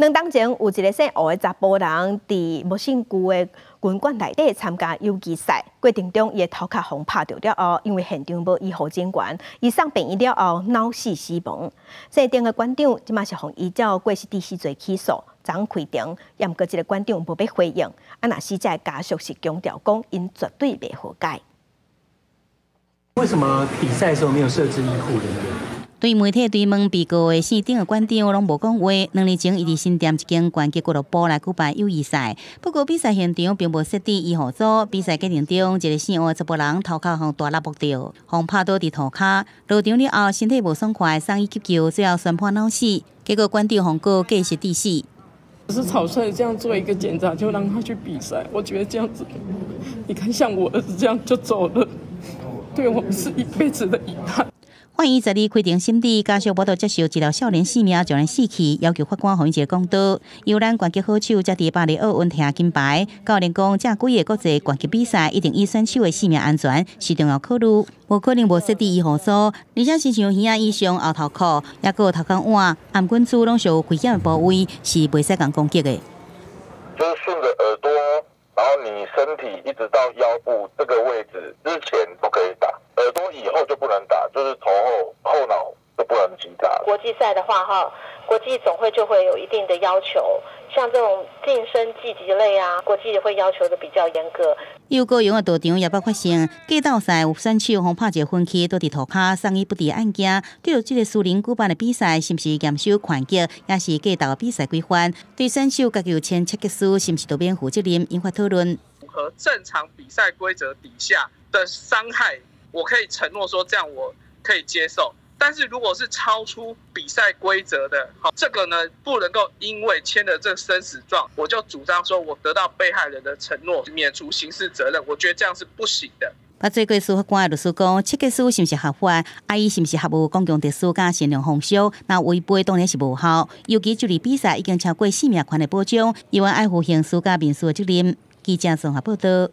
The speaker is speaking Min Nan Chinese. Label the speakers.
Speaker 1: 2冬前有一个姓吴的查埔人，佇無姓舊的拳館內底參加友誼賽，過程中伊的頭殼予拍著了後，因為現場無醫護人員，伊送病院了後腦死死亡。這間的館長這馬是予依照過失致死罪起訴，昨開庭，也毋過這个館長無欲回應。啊，若死者的家屬是強調講，𪜶絕對袂和解。
Speaker 2: 為什麼比賽的時候沒有設置醫護人員？
Speaker 3: 對媒體追問，被告的姓丁的館長攏無講話。2年前，伊佇新店一間拳擊俱樂部來舉辦友誼賽，不過比賽現場並無設置醫護組。比賽過程中，一个姓吳的查埔人頭殼予大力撲著，予拍倒佇塗跤，落場了後身體無爽快，送醫急救，最後宣判腦死。結果館長予告過失致死。
Speaker 4: 是草率這樣做一個檢查就讓他去比賽，我覺得這樣子，你看像我兒子這樣就走了，對我們是一輩子的遺憾。
Speaker 3: 法院12開庭審理，家屬無法度接受一條少年性命就按呢死去，要求法官予𪜶一個公道。由咱拳擊好手才佇巴黎奧運摕金牌，教練講這幾个國際拳擊比賽一定以選手的性命安全是重要考慮，無可能無設置醫護組，而且身像耳仔以上後頭殼，抑閣有頭殼碗、頷頸珠攏屬有危險的部位，是袂使共攻擊的。
Speaker 5: 就是順著耳朵，然後你身體一直到腰部這個位置之前都可以打，耳朵以後就不能打，就是頭後後腦就不能擊打。
Speaker 6: 國際賽的話，哈，國際總會就會有一定的要求，像這種近身技擊類啊，國際會要求的比較嚴格。
Speaker 3: 有高雄的道場也捌發生格鬥賽有選手予拍一个昏去，倒佇塗跤送醫不治的案件。對這个私人舉辦的比賽，是毋是嚴守拳擊，抑是格鬥比賽規範？對選手家己有簽切結書，是毋是都免負責任？引發討論。
Speaker 7: 符合正常比賽規則底下的傷害，我可以承諾說這樣我可以接受。但是如果是超出比賽規則的，好，這個呢不能夠因為簽了這個生死狀，我就主張說我得到被害人的承諾，免除刑事責任。我覺得這樣是不行的。
Speaker 3: 捌做過司法官的律師講，切結書是毋是合法？啊，伊是毋是合乎公共秩序佮善良風俗？若違背當然是無效。尤其這類比賽已經超過生命權的保障，猶原愛負刑事佮民事的責任。記者綜合報道。